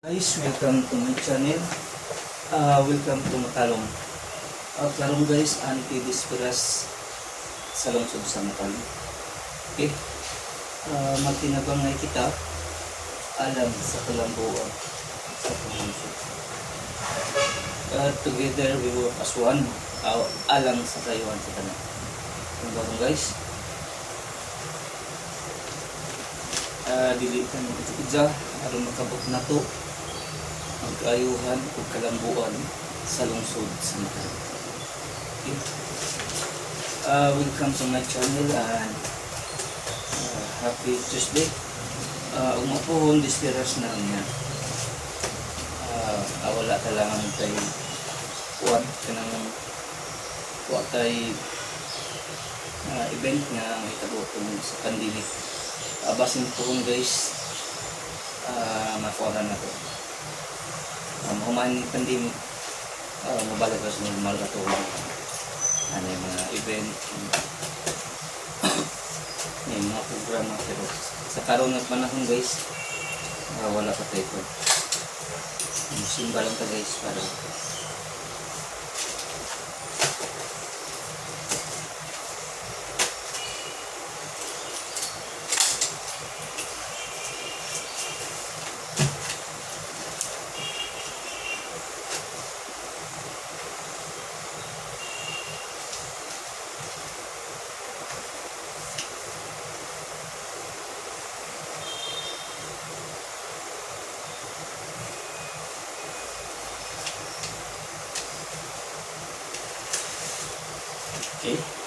Guys, welcome to my channel. Welcome to Matalom. Karon guys, anti-disperas sa lungsod sa Matalom. Okay? Magtinabangay kita alang sa kalambuan sa lungsod. Together we work as one, alang sa kayuhan sa tanan. Kung bagong guys, dili ka mo aron makabot nato ang kaayuhan ug kalambuan sa lungsod sa Matalom. Okay. Welcome to my channel and happy Tuesday. Ug mapuhon disperas na niya. Wala ta lang kay kuan kanang wa tay event nga hitabo tungod sa pandemic. Basin pohon guys, makuha na to. Human ni pandemic, mabalik ka sa normal ato ano yung mga event, may mga programa, pero sa karon nga panahon guys, wala pa tayo ko. Simba lang ta guys para Okay.